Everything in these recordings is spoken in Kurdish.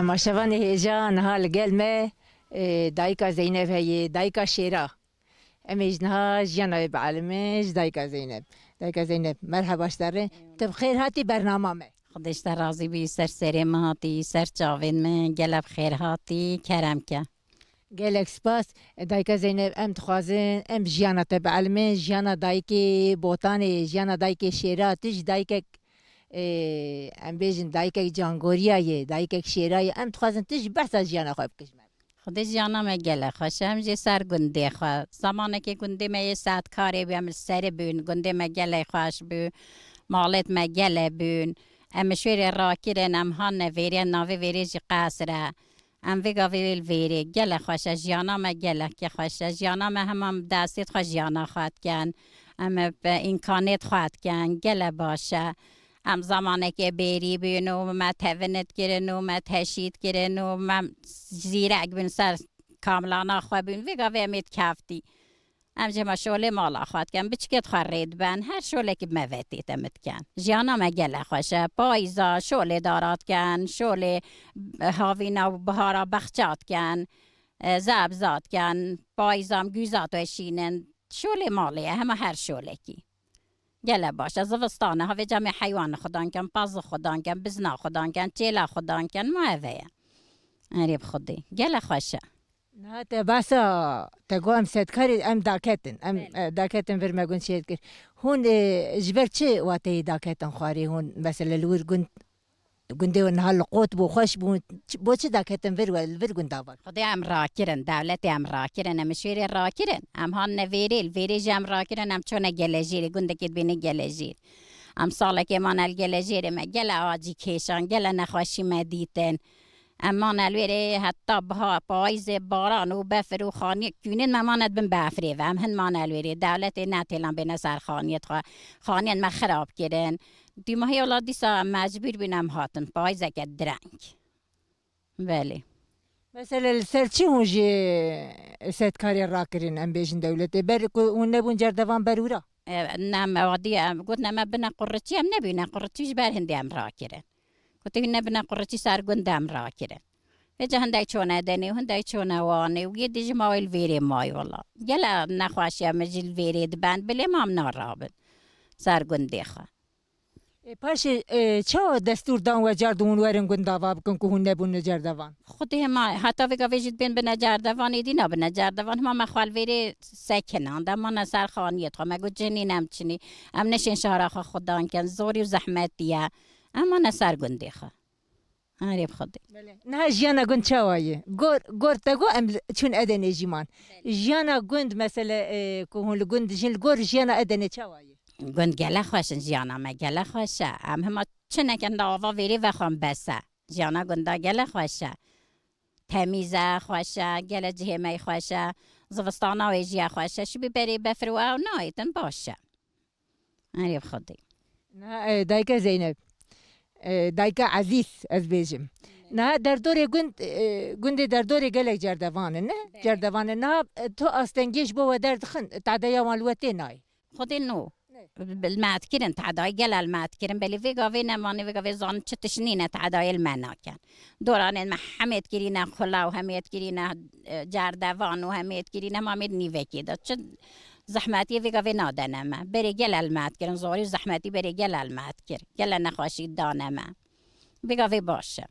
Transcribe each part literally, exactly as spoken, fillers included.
Maşevanê hêja niha li gel me, e, dayika Zeynep heye, dayika Şêra. Em ê ji niha jiyana wê bielimin ji dayika Zeynep. Dayika Zeynep, merheba ji te re. Tu bi xêr hatî bernama me. Xwedê ji te razî bî, ser serê min hatî, ser çavên min, gelek bi xêr hatî, kerem ke. Gelek spas. Dayika Zeynep, em dixwazin em jiyana te bielimin, jiyana dayikê Botanê, jiyana dayikê Şêra, tu jî dayikek, e, em bêjin dayikek cangoriya ye, dayikek Şêra ye. Em dixwazin tu jî behsa jiyana xwe bikî ji me. Xwedê jiyana me gelek xweş e, em jê ser gundê xwe. Zamanekê gundê me yê saetkarê bû, em li serê bûn, gundê me gelek xweş bû, malêt me gelek bûn. Em ji wêrê rakirin, em hanine vêrê, navê vêrê jî qesr e. Em vê gavê wê li vêrê. Gelek xweş e, jiyana me gelekî xweş e. Jiyana me hema bi destê xwe jiyana xwe dikin. Em bi îmkanêt xwe dikin. Gelek baş e. Em zamanekê bêrî bûn û me tevin dikirin û me teşî dikirin û me zîrek bûn, ser kamilana xwe bûn. Vê gavê em ê dikeftî. Em jê me şolê mala xwe dikin, biçikêt xwe rê diben, her şolekî bi me ve tê te min dikin. Jiyana me gelek xweş e. Payîza şolê dara dikin, şolê havîna û bihara bexça dikin, e, zebza dikin, payîza em gûza diweşînin. Şolê malê ye, hema her şolekî. Gelek baş e. Zivistan e, havê cemê heywan xwe dan kin, pez xwe dan kin, bizna xwe dan kin, çêla xwe dan kin, ma eve ye. Erê bi Xwedê. Gelek xweş e. Niha te behsa te got em sedkarê em daketin. Em, Belê. e, daketin vir me gund şêr kir. Hûn, e, ji ber çi wateyê daketin xwarê hûn? Mesela li wir gund, gundê we niha li qot bû, xweş bû. Çi, bo çi daketin vir we, li vir gunda van? Xwedê em rakirin, dewletê em rakirin, em şêrê rakirin. Em hanine vêrê, li vêrê jî em rakirin, em çûne Gelejêrê, gundekê dibêne Gelejêr. Em salekê mane li Gelejêrê me, gele acî kêşan, gele nexweşî me dîtin. Em mane li wêrê heta biha payîzê baran û befir û xaniyê kûnên me mane di bin befrê ve. Em hin mane li wêrê. Dewletê netêlan bêne ser xaniyê xwe. Xaniyên me xirab kirin. Dîmahî wela dîsa em mecbûr bûn em hatin. Payîzeke direng. Belê. Mesela li ser çi hûn jê sedkarê rakirin em bêjin dewletê? Ber ku hûn nebûn cerdevan berûra? E, ne, me wadî, em gotine me bine qurriçî, em nebîne qurriçî, ji ber hindê em rakirin. Gotî, hûn nebine qurriçî, ser gund em rakirin. Vêca hindek çûne Edenê û hindek çûne Wanê û yê dî jî mawê li vêrê may wela. Gele nexweşiya min jî li vêrê diben, bilê mam narabin ser gundê xwe. E, paşê, e, çawa destûr dan we car di hûn werin gund ava bikin ku hûn nebûn li cerdevan? Xwedê hema heta vê gavê jî dibên bine cerdevan, êdî nabine cerdevan. Hema me xwe li vêrê sekinand, em mane ser xaniyê xwe. Me got, cih nîn em çinî. Em neşên şara xwe xudan kin. Zorî û zehmetî ye. Em mane ser gundê xwe. Erê bi Xwedê. Belê. Niha jiyana gund çawa ye? Gor, gor te got em li, çûn Edenê jî man. Belê. Jiyana gund mesele, e, ku hûn li gund dijîn, li gor jiyana Edenê çawa ye? Gund gelek xweş in, jiyana me gelek xweş e. Em hema çi nekin da ava vêrê vexwin bes e. Jiyana gunda gelek xweş e. Temîz e, xweş e, gelek cihê me yê xweş e. Zivistana wê jî ye xweş e. Şibî berê befir û ew nayêtin baş e. Erê bi Xwedê. Niha, e, dayika Zeynep, e, dayika Ezîz ez bêjim. Niha derdorê gund, e, gundê derdorê gelek cerdevan in, ne? Belê. Cerdevan in. Niha, e, tu astengiyê ji bo we derdixin, tedeya wan li we tê nayê? Xwedê no. Ne. Bi, bi, li me dikirin, tedayî gelek li me dikirin, belê vê gavê nemanê, vê gavê zanin çi tişt nîne, tedayê li me nakin. Doranên me hemê dikirîne xula û hemê dikirîne, e, cerdevan û hemê dikirîne, hema mê di nîvekê de. Çi zehmetiyê vê gavê nadene me. Berê gelek li me dikirin, zorî û zehmetî berê gelek li me dikir. Gelek nexweşî dane me. Vê gavê baş e.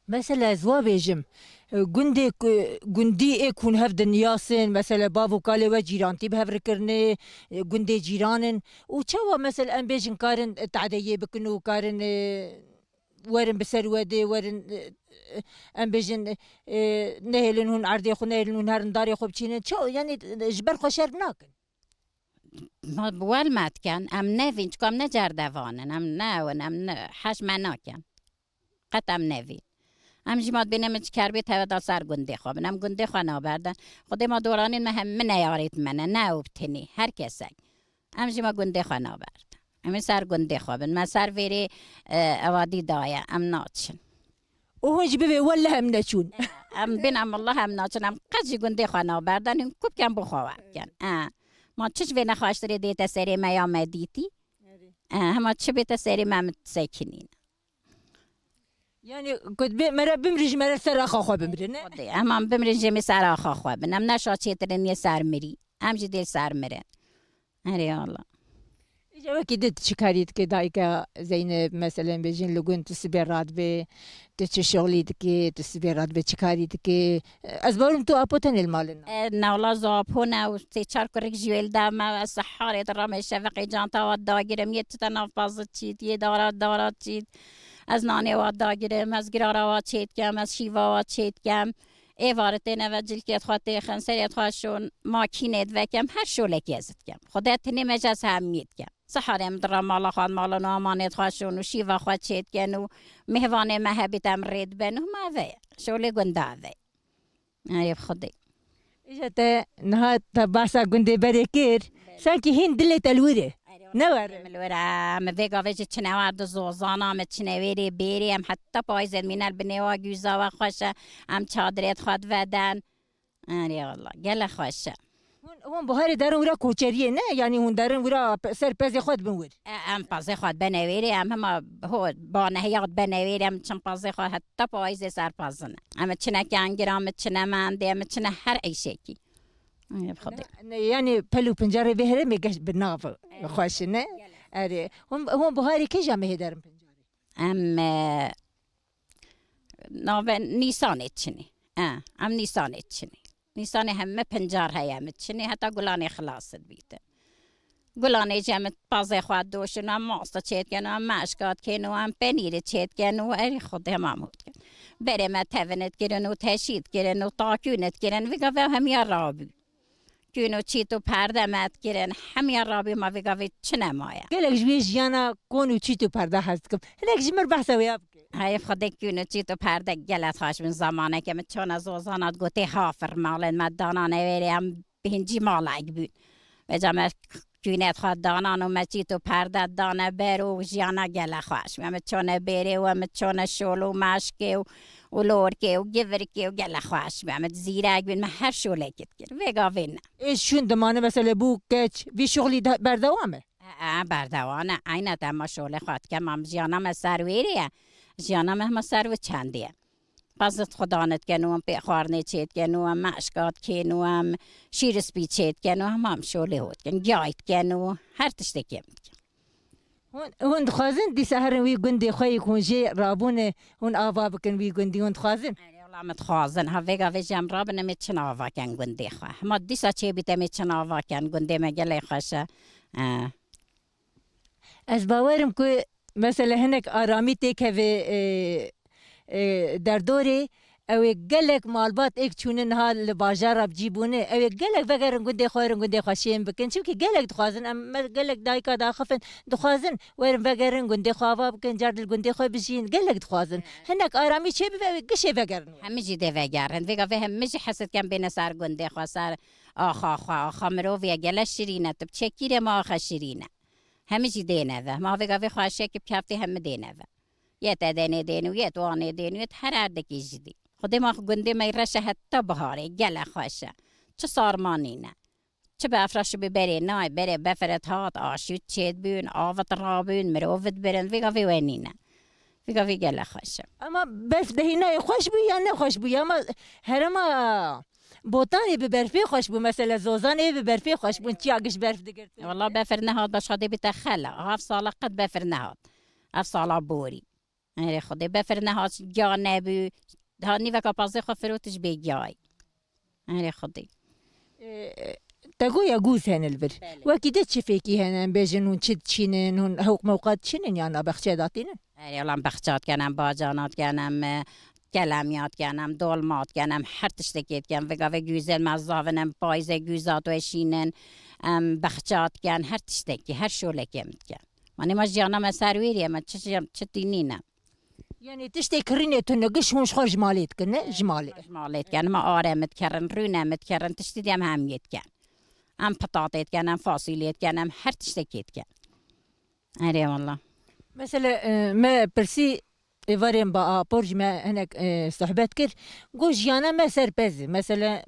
Mesela ez wa bêjim, e, gundê ku, gundî ê ku hûn hev diniyasin, mesela bav û kalê we cîrantî bi hev re kirine, e, gundê cîran in. Û çawa mesela em bêjin karin, e, tadeyê bikin û karin, e, werin bi ser we dê, werin, e, e, em bêjin, e, nehêlin hûn erdê xwe, nehêlin hûn herin darê xwe biçînin. Çawa, yanî, e, ji ber xwe şer nakin? Ma bi we li me dikin, em nevîn, çika em ne cerdevan in, em ne ew in, em ne, heş me nakin. Qet em nevîn. Em jî ma dibêne min ji kerbê teve da ser gundê xwe bin. Em gundê xwe naberdin. Xwedê ma doranên me hem min neyarêt me ne, ne ew bi tenê, her kesek. Em jî ma gundê xwe naberdin. Em ê ser gundê xwe bin. Me ser vêrê, e, ewadî daye. Em naçin. Û hûn jî bivê welle em neçûn. Em bin em Allah em naçin. Em qet jî gundê xwe naberdin. Hûn ku bikin bo xwe we bikin. E, ma çi ji vê nexweştirê dête serê me ya me dîtî? E, hema çi bête serê me em sekinîne. Yani ku dibê mere bimrî ji mere ser axa xwe bimrî ne? Xwedê, em an bimrin jê me ser axa xwe bin. Em neşa çêtirin yê ser mirî. Em jî dê ser mirin. Erê Allah. Îca wekî di tu çi karî dikê dayika Zeynep, meselen bêjin li gund tu sibê radibê, tu çi şixlî dikê, tu sibê radibê çi karî dikê? Ez bawerim tu apo tenê li malin. E, ne wala zapo ne û sê çar kurik jî wê li dev me, ez seharê dirame şeveqê canta wa dagirim, yê tite nav pazit çît, yê dara dara çît. Ez nanê wa dagirim, ez girara wa çêdikem, ez şîva wa çêdikem. Êvarê têne ve cilkê xwe têxin, serê xwe şon, makînê divekem, her şolekî ez dikem. Xwedê tinê me ji ez hemiyê dikem. Siharê min dira mala xwe, malin û amanê xwe şon û şîva xwe çêdikin û mêvanê me hebît em rê dibin û me ve ye. Şolê gunda ve ye. Erê Xwedê. Îja te niha te behsa gundê berê kir. Belê. Sankî hîn dilê te li wir e. Erê, ne were. Dilê min li wir e. Em vê gavê jî çine wer di zozana, em çine wêrê bêrê, em heta payîzê dimîne li binê wa, gûza wa xweş e. Em çadirê xwe diveden. Erê Allah, gele xweş e. Hûn, hûn buharê derin wira koçeriyê ne? Yanî hûn derin wira pe-, ser pezê xwe dibin wir? E, em pezê xwe dibene wêrê, em hema ho, banehiya dibene wêrê, em çin pezê xwe heta payîzê ser pezin e. Em çine kengir, em çine mendê, em çine her eyşekî. Erê Xwedê. Ne, ne, yanî pel û pincarê vê herêmê geş bi nav xweş e ne? Erê. Hûn, hûn buharê kîja mehê derin pincarê? Em, e, navê Nîsanê çinî. E, em Nîsanê çinî. Nîsanê heme pincar heye em çinî, heta gulanê xilas dibîtin. Gulanê jî em pazê xwe doşin, em masta çêdikin, em meşka dikin û em penîrê çêdikin û erê Xwedê hema mû dikin. Berê me tevin dikirin û teşî dikirin û takûn dikirin, vî gavê hemiya rabû. Kûn û çît û perde me dikirin, hemiya rabî ma vê gavê çi nemaye. Gelek ji wê jiyana kon û çît û perde hez dikim. Hinek ji mir behsa wê ya bike. Heyv Xwedê kûn û çît û perde gelek xweş bin. Zamaneke min çona zozana gotê hafir malên me dana newêrê em bihincî malek bûn. Veca me kûnet xwe danan û me çît û perde dane ber û jiyana gelek xweş. Em çone bêrê û em çone şol û meşkê û û lorkê û givirkê û gelek xweş be. Em zîrek bin, me her şolekî dikir. Vê gavê ne. Ê şûn dimane mesele bû keç, vî şuxlî de berdewam e? E, e, berdewam e. Eyne te ma şolê xwe dike, ma jiyana me ser wêrê ye. Jiyana me hema ser wê çendê ye. Pezit xwe dane dikin û em pê xwarinê çê dikin û em meşka dikin û em şîr spî çê dikin û hema em şolê hot dikin. Giyay dikin û her tiştekî em dikin. Hûn, hûn dixwazin dîsa herin wî gundê xwe yê ku hûn jê rabûne, hûn ava bikin wî gundî, hûn dixwazin? Erê, wela min dixwazin. Ha, vêga vê jî em rabin, em ê çin ava ken gundê xwe. Hema dîsa çêbît em ê çin ava ken, gundê me gelê xweş e. E. Ez bawerim ku mesela hinek aramî têkeve, e, e, derdorê, ew ê gelek malbat êk çûne niha li bajara bi cî bûne. Ew ê gelek vegerin gundê xwe, werin gundê xwe şên bikin. Çimkî gelek dixwazin, em me gelek dayika daxifin, dixwazin werin vegerin gundê xwe ava bikin, car dil gundê xwe bijîn. Gelek dixwazin. Hinek aramî çêbibe, ew ê gişê vegerin. Hemî jî dê vegerin. Vêga vê hemî jî hes dikin bêne ser gundê xwe, ser axa xwe. Axa mirovê ye, gele şirîn e. Tu bi çekîrê me axa şirîn e. Hemî jî dêne ve. Ma vêga vê xweşiyekî bi keftê hemî dêne ve. Yê te denê dên û yê tu anê dên û yê tu her erdekê jî dî. Xwedê ma gundê me reş e heta biharê, gele xweş e. Çi sarma nîne. Çi befra şibî berê nayê, berê beferet hat, aşût çêdibûn, avit rabûn, mirovit birin, vêga vê we nîne. Vêga vê gele xweş e. Ama bef dehînayê xweş bû ya ne xweş bû ya, ama herema Botanê bi berfê xweş bû, mesela Zozanê bi berfê xweş bûn, çiya giş berf digirtin. Wala befir nehat, başka dê bite xela. Ev sala qet befir nehat. Ev sala borî. Erê Xwedê, befir nehat, giya nebû. Ha nîveka pazê xwe firotiş bê giyayî. Erê Xwedê. E, te goya gûz hene li vir. Belê. Wekî de çi fêkî hene, em bêjin hûn çi diçînin, hûn hewq mewqa diçînin yan a bexçe datînin? Erê, lan bexçat ken, em bacanat ken, em, e, kelemiyat ken, em dolmat ken, em her tiştekê diken. Vêga vê gûzên me zavin, em payîzê gûzat weşînin, em bexçat ken, her tiştekî, her şolekê em diken. Manê ma jiyana me ser wêrî ye, me çi, çi tînî ne. Yani tiştê kirînê tune giş hûn ji xwe ji malê dikin, ne? Ji malê. Ji malê diken, me are me dikerin, rûne me dikerin, tiştî dî em hemiyê diken. Em pitatê diken, em fasulye diken, em her tiştekê diken. Erê wala. Mesela, e, me pirsî êvarên ba apor ji me hinek, e, sohbet kir. Got jiyana me serpez e. Mesela,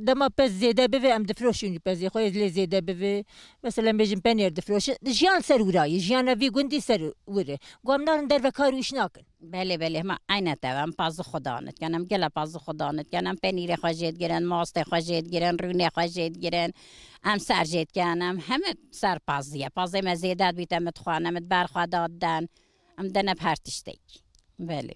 Dema pez zêde bibe, em difiroşin pezê xwe lê zêde bibe. Mesela, em bêjin penêr difiroşin. Jiyan ser wira ye, jiyana vî gundî ser wir e. Ku em narin derve kar û îş nakin. Belê, belê, hema eyne te, em pazî xwe dane dikin, em gele pazî xwe dane dikin, em penîrê xwe jê digirin, mastê xwe jê digirin, rûnê xwe jê digirin, em ser jê dikin, em heme ser pazî ye. Pazê me zêde dibît, em dixwin, em di ber xwe de didin, em dene bi her tiştekî. Belê.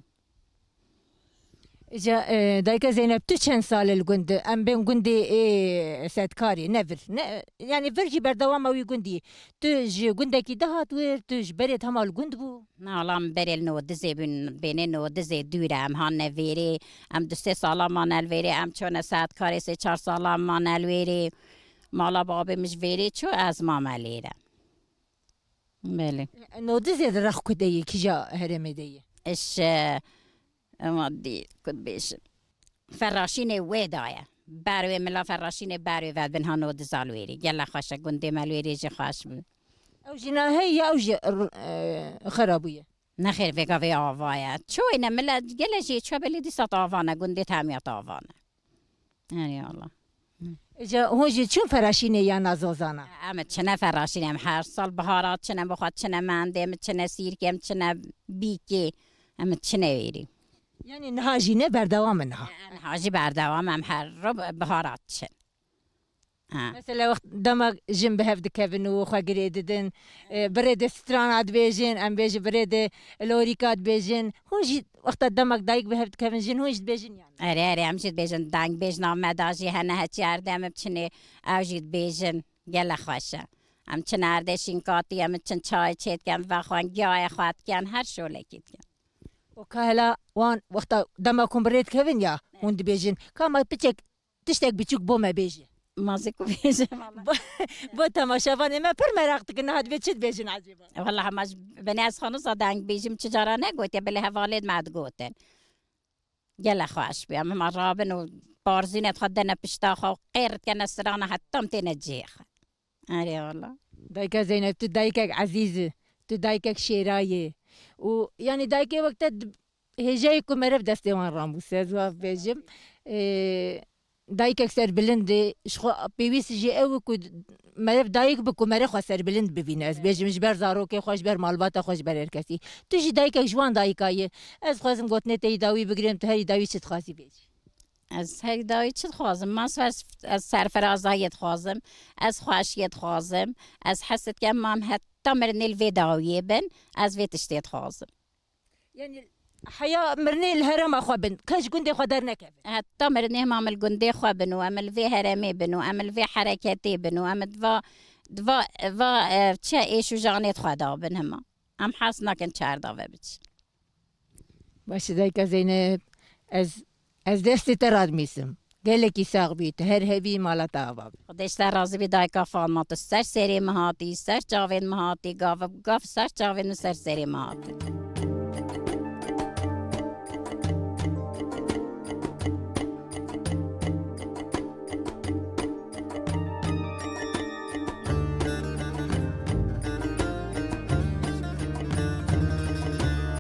Îca, e, dayika Zeynep, tu çend sal e li gund e? Em bên gundê ê Sedkarê, ne vir. Ne, yani vir jî berdewama wî gundî. Tu ji gundekî de hat wir, tu ji berê hema li gund bû? Na, wala min berê li Nodizê bûn, bênê Nodizê dûr e, em hanine vêrê, em du sê sala mane li vêrê, em çûne Sedkarê sê çar sala mane li wêrê. Mala babê min ji vêrê çû, ez mame lêre. Belê. Nodizê di rex ku de yê, kîja herêmê de yê? Iş, e, ema dî, ku dibêjin. Ferraşînê wê daye. Ber wê mila Ferraşînê ber wê ve bin ha Nodiza li wêrê. Gele xweş e, gundê me li wêrê jî xweş bû. Ew jî na heye ya ew jî, e, xera bûye? Nexêr, vêga vê ava ye. Çoyne mila gele jê çû belê dîsa tavan e, gundê temiyat tavan e. Erê Allah. Îca hûn jî çûn Ferraşînê ya na Zozana? Em çine Ferraşînê, em her sal biharat çine, em bi xwe çine mendê, em çine sîrkê, em çine bîkê, em çine wêrî. Yani niha jî ne berdewam e niha? Niha jî berdewam, em her ro biharat çin. Ha. Mesela wext dema jin bi hev dikevin û xwe girê didin, e, birê de strana dibêjin, em bêjin birê de lorîka dibêjin. Hûn jî wexta demek dayik bi hev dikevin, jin hûn jî dibêjin yan? Erê, erê, em jî dibêjin, deng bêjna me da jî hene heçî erdê em biçinê, ew jî dibêjin, gele xweş e. Em çine erdê şînkatî, em çin çayê çê dikin, vexwen, giyayê xwe dikin, her şolekî dikin. Û ka hela wan wexta dema ku birê dikevin ya, hûn dibêjin, ka me piçek tiştek biçûk bo me bêje. Ma zê ku bêje, wala. Bo, bo temaşevanê me pir meraq dikin, niha divê çi dibêjin ecêba? Wala hema ji binê ez xwe niza deng bêjim, çi cara negotiye, belê hevalê me digotin. Gele xweş bû, em hema rabin û parzînet xwe dene pişta xwe û qêr dikene sirana heta em têne cihê xwe. Erê wala. Dayika Zeynep, tu dayikek ezîz î, tu dayikek şêra yî. Û, yanî dayikê wek te di-, hêjayê ku meriv destê wan rabûse, ez wiha bêjim. Ê, dayikek serbilind e, ji xwe pêwîst jî ew e ku meriv dayik bi ku meriv xwe serbilind bibîne. Ez bêjim ji ber zarokê xwe, ji ber malbata xwe, ji ber her kesî. Tu jî dayikek ji wan dayika yî. Ez dixwazim gotinê te yî dawî bigirim, tu herî dawî çi dixwazî bêjî? Ez herî dawî çi dixwazim? Ma ser, ez serfirazayê dixwazim, ez xweşiyê dixwazim, ez hes dikim mam heta mirinê li vê dawiyê bin, ez vê tiştê dixwazim. Yanî heya mirinê li herêma xwe bin, kes ji gundê xwe dernekevin. Heta mirinê mam li gundê xwe bin û em li vê herêmê bin û em li vê hereketê bin û em di va, di va, va, e, çi êş û janê xwe da bin hema. Em hez nakin çerda ve biçin. Baş e dayika Zeynep, ez, ez destê te radimîsim. Gelekî sax bî, tu her hebî mala te ava bî. Xwedê ji te razî bî dayika Fatma, tu ser serê min hatî, ser çavên min hatî, gav bi gav ser çavên min ser serê min hatî.